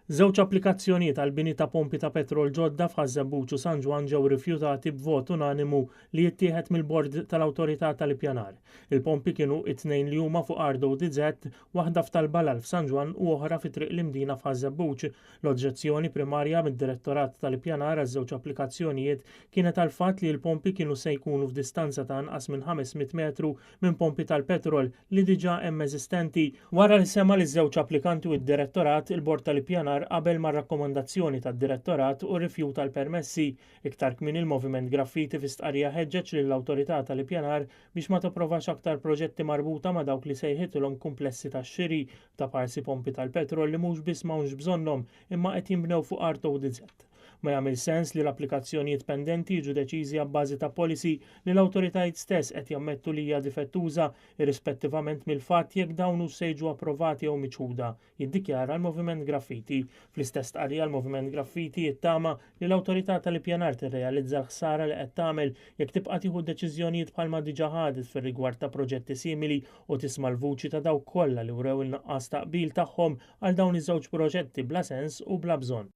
Żewġ applikazzjonijiet għal bini ta' pompi ta' petrol ġodda f'Ħaż-Żebbuġ u San Ġwann ġew rifjutati b'vot unanimu li jittieħed mill-Bord tal-Awtorità tal-Ippjanar. Il-pompi kienu it-tnejn li huma fuq art ODZ, waħda f'Tal-Balal f'San Ġwann u oħra fi Triq l-Imdina f'Ħaż-Żebbuġ. L-oġġezzjoni primarja mid-Direttorat tal-Ippjanar għaż-żewġ applikazzjonijiet kienet għall-fatt li l-pompi kienu se jkunu f'distanza ta' anqas minn 500 metru minn pompi tal-petrol li diġà hemm eżistenti. Wara li sema' liż-żewġ applikanti u d-Direttorat, il-Bord tal-Ippjanar qabel mar-rakkomandazzjoni tad-Direttorat u rrifjuta l-permessi. Iktar kmieni l-Moviment Graffiti fi stqarrija ħeġġeġ lill-Awtorità tal-Ippjanar biex ma tapprovax aktar proġetti marbuta ma' dawk li sejħitilhom kumplessi tax-xiri ta' parsi pompi tal-petrol li mhux biss m'hawnx bżonnhom imma qed jinbnew fuq art ODZ. Ma jagħmilx sens li l-applikazzjonijiet pendenti jiġu deċiżi abbażi ta' policy li l-awtoritajiet stess qed jammettu li hija difettuża, irrispettivament mill-fatt jekk dawn hux se jiġu approvati jew miċħuda, jiddikjara l-Moviment Graffiti. Fl-istess stqarrija l-Moviment Graffiti jittama li l-Awtorità tal-Ippjanar tirrealizza l-ħsara li qed tagħmel jekk tibqa' tieħu deċiżjonijiet bħalma diġà ħadet fir-rigward ta' proġetti simili u tisma' l-vuċi ta' dawk kollha li wrew in-nuqqas ta' qbil tagħhom għal dawn iż-żewġ proġetti bla sens u bla bżonn.